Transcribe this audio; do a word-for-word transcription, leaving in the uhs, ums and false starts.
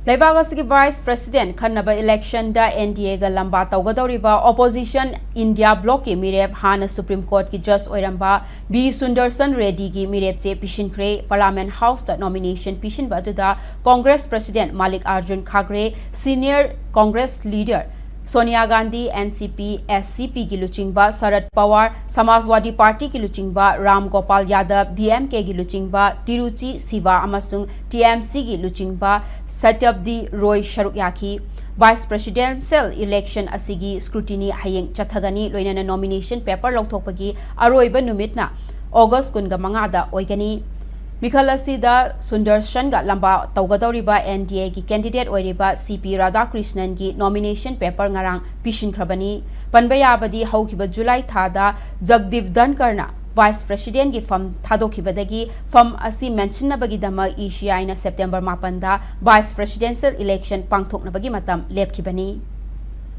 ꯂꯩꯕꯥꯛ ꯑꯁꯤꯒꯤ Vice President ꯈꯟꯅꯕ election the N D A ꯒ ꯂꯝꯕꯥ ꯇꯧꯒꯗꯧꯔꯤꯕ opposition India Bloc ꯀꯤ ꯃꯤꯔꯦꯞ, ꯍꯥꯟꯅ Supreme Court ꯀꯤ judge ꯑꯣꯏꯔꯝꯕ B ꯁꯨꯟꯗꯔꯁꯟ ꯔꯦꯗꯤꯒꯤ ꯃꯤꯔꯦꯞꯆꯦ ꯄꯤꯁꯤꯟꯈ꯭ꯔꯦ꯫ Parliament House ꯇ nomination ꯄꯤꯁꯤꯟꯕ ꯑꯗꯨꯗ Congress President ꯃꯥꯂꯤꯛ Arjun ꯈꯥꯒ꯭ꯔꯦ, senior Congress leader Sonia Gandhi, N C P, S C P ꯒꯤ ꯂꯨꯆꯤꯡꯕ ꯁꯔꯠ ꯄꯋꯥꯔ, ꯁꯃꯥꯖꯋꯥꯗꯤ ꯄꯥꯔꯇꯤꯒꯤ ꯂꯨꯆꯤꯡꯕ ꯔꯥꯝ ꯒꯣꯄꯥꯜ ꯌꯥꯗꯕ, D M K ꯒꯤ ꯂꯨꯆꯤꯡꯕ ꯇꯤꯔꯨꯆꯤ ꯁꯤꯚꯥ ꯑꯃꯁꯨꯡ T M C ꯒꯤ ꯂꯨꯆꯤꯡꯕ ꯁꯇ꯭ꯌꯕꯗꯤ ꯔꯣꯏ ꯁꯔꯨꯛ ꯌꯥꯈꯤ꯫ Vice Presidential election ꯑꯁꯤꯒꯤ scrutiny ꯍꯌꯦꯡ ꯆꯠꯊꯒꯅꯤ, ꯂꯣꯏꯅꯅ nomination paper ꯂꯧꯊꯣꯛꯄꯒꯤ ꯑꯔꯣꯏꯕ ꯅꯨꯃꯤꯠꯅ August ꯀꯨꯟꯒ ꯃꯉꯥꯗ ꯑꯣꯏꯒꯅꯤ꯫ ꯃꯤꯈꯜ ꯑꯁꯤꯗ ꯁꯨꯟꯗꯔꯁꯟꯒ ꯂꯝꯕꯥ ꯇꯧꯒꯗꯧꯔꯤꯕ N D A ꯒꯤ candidate ꯑꯣꯏꯔꯤꯕ C P ꯔꯥꯙꯥꯀ꯭ꯔꯤꯁꯅꯟꯒꯤ nomination paper ꯉꯔꯥꯡ ꯄꯤꯁꯤꯟꯈ꯭ꯔꯕꯅꯤ꯫ ꯄꯟꯕ ꯌꯥꯕꯗꯤ, ꯍꯧꯈꯤꯕ July ꯊꯥꯗ ꯖꯒꯗꯤꯞ ꯙꯟꯀꯔꯅ Vice President ꯒꯤ ꯐꯝ ꯊꯥꯗꯣꯛꯈꯤꯕꯗꯒꯤ ꯐꯝ ꯑꯁꯤ ꯃꯦꯟꯁꯤꯟꯅꯕꯒꯤꯗꯃꯛ E C I ꯅ September ꯃꯥꯄꯟꯗ Vice Presidential election ꯄꯥꯡꯊꯣꯛꯅꯕꯒꯤ ꯃꯇꯝ ꯂꯦꯞꯈꯤꯕꯅꯤ꯫